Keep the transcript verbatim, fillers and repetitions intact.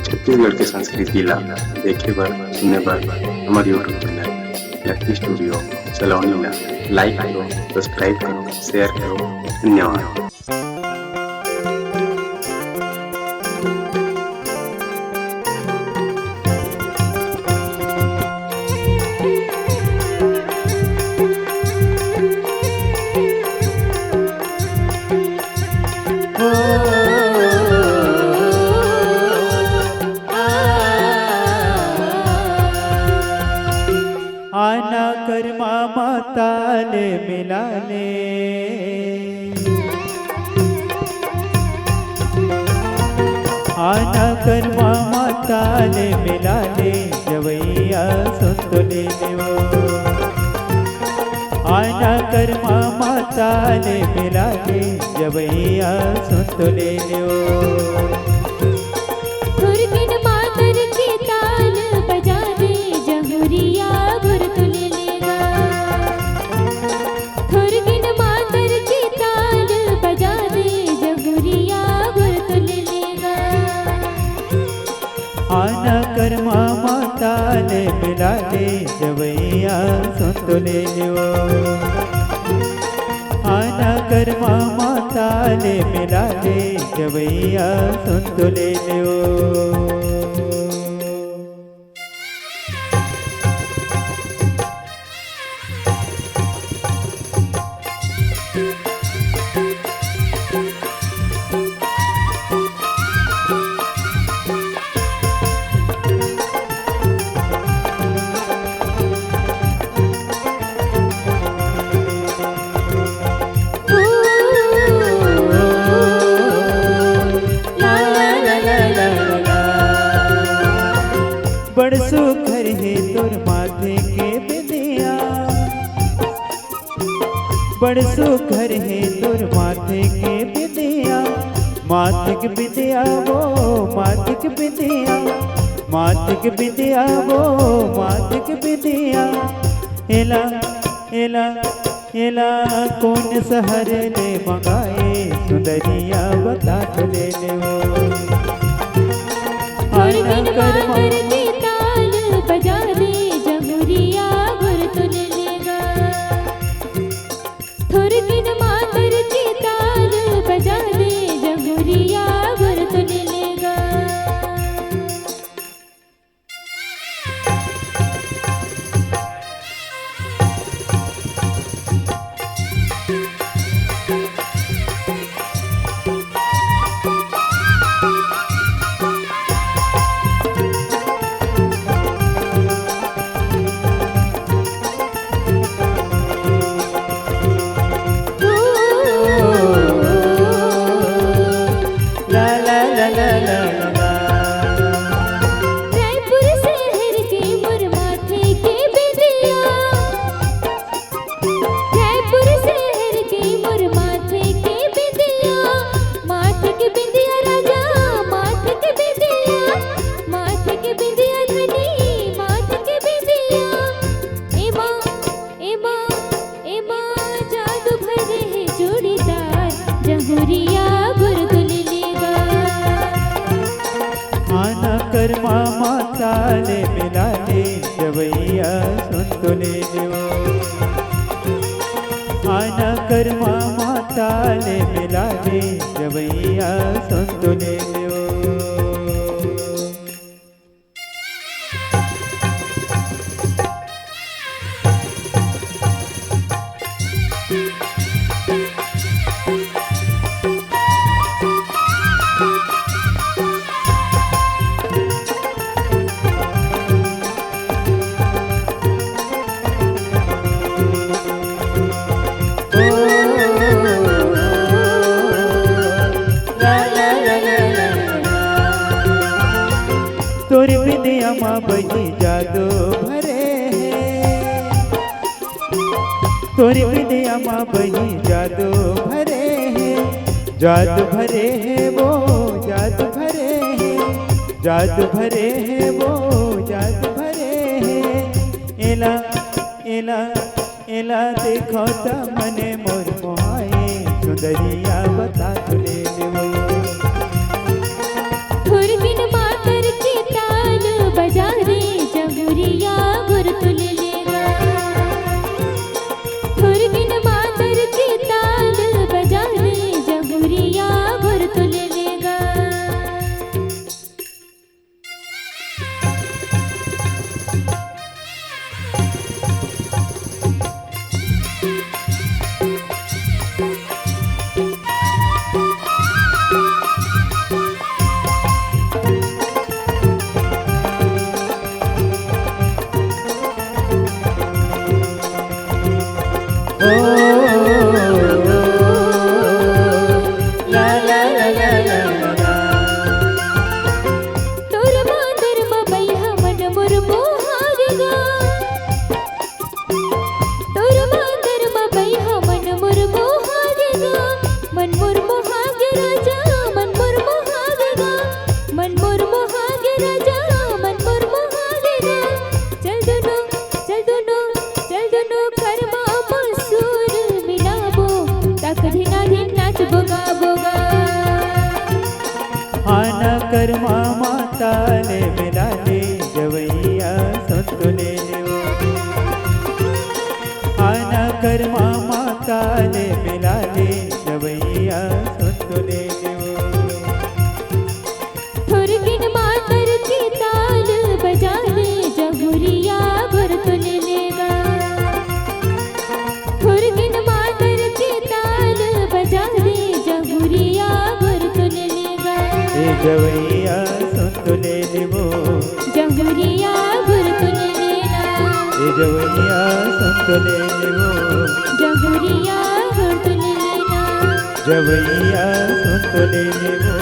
छत्तीसगढ़ के संस्कृति ला देखे बर, सुने बर हमर YouTube चैनल लक्की स्टूडियो सलोनी ला like करो, subscribe करो, share करो। धन्यवाद। आना करमा माता ले मिला ले। आना करमा माता ले मिला ले, जवैया सुन तो ले ले वो। आना करमा माता ले मिला ले, जवैया सुन तो ले ले वो। थुरकिन मातर के ताल बजा दे, जहुरिया गुर तुल लेगा। थुरकिन मातर के ताल बजा दे, जहुरिया गुर तुल लेगा। आना करमा माता ले मिला ले, जवैया सुन तो ले ले वो। आना करमा माता ले मिला ले, जवैया सुन तो ले ले वो। बड़ सुघर हे तोर माथे के बिंदिया, बड़ सुघर हे तोर माथे के बिंदिया, माथे के बिंदिया वो, माथे के बिंदिया, माथे के बिंदिया वो, माथे के बिंदिया। एला, एला, एला कोन सहर ले मंगाए, सुंदरिया बता तो ले ले वो। आना करमा मातर के ताल बजा दे, जहुरिया गुर तुल लेगा। थुरकिन मातर के ताल बजा दे, जहुरिया गुर तुल लेगा। रायपुर शहर के मोर माथे के बिंदिया, रायपुर शहर के मोर माथे के बिंदिया, माथे के बिंदिया राजा, माथे के बिंदिया, माथे के बिंदिया धनी, माथे के बिंदिया। एमा, एमा, एमा जादू भरे हे चूड़ीदार, जहुरिया गुर तुल लेगा। आना करमा माता ले मिला ले, जवैया सुन तो ले ले वो। आना करमा माता ले मिला ले, जवैया सुन तो ले ले वो। तोर बिंदिया मा बही जादू भरे हे, तोर बिंदिया मा बही जादू भरे हे, जादू भरे हे वो, जादू भरे हे, जादू भरे हे वो, जादू भरे हे। एला, एला, एला देखो त मने मोर मोहाए, सुंदरिया बता तो ले लेवो। थोरकिन मातर के ताल बजा रे, जंगुरिया गुर तुल लेगा। थोरकिन मातर के ताल बजा रे, जंगुरिया गुर तुल लेगा। तोर मांदर म बइहा मन मोर मोहागे गा। तोर मांदर म बइहा मन मोर मोहागे गा। मन मोर मोहागे राजा, मन मोर मोहागे गा। मन मोर मोहागे राजा, मन मोर मोहागे गा। चल दुनो, चल दुनो, चल दुनो करमा म सुर मिलाबो, तक धिना धिन नाचबो गाबो गा। आना करमा म ताल मिला ले, जवइया सुन तो ले लेवो। आना करमा म ताल मिला ले, जवइया सुन तो ले लेवो। थोरकिन मातर के ताल बजा ले, जंगुरिया गुर तुल लेगा। थोरकिन मातर के ताल बजा ले, जंगुरिया गुर तुल लेगा। ए जवइया सुन तो ले लेवो। जंगुरिया गुर तुल लेना। ए जवइया सुन तो ले लेवो। जंगुरिया गुर तुल लेना। जवइया सुन तो ले लेवो।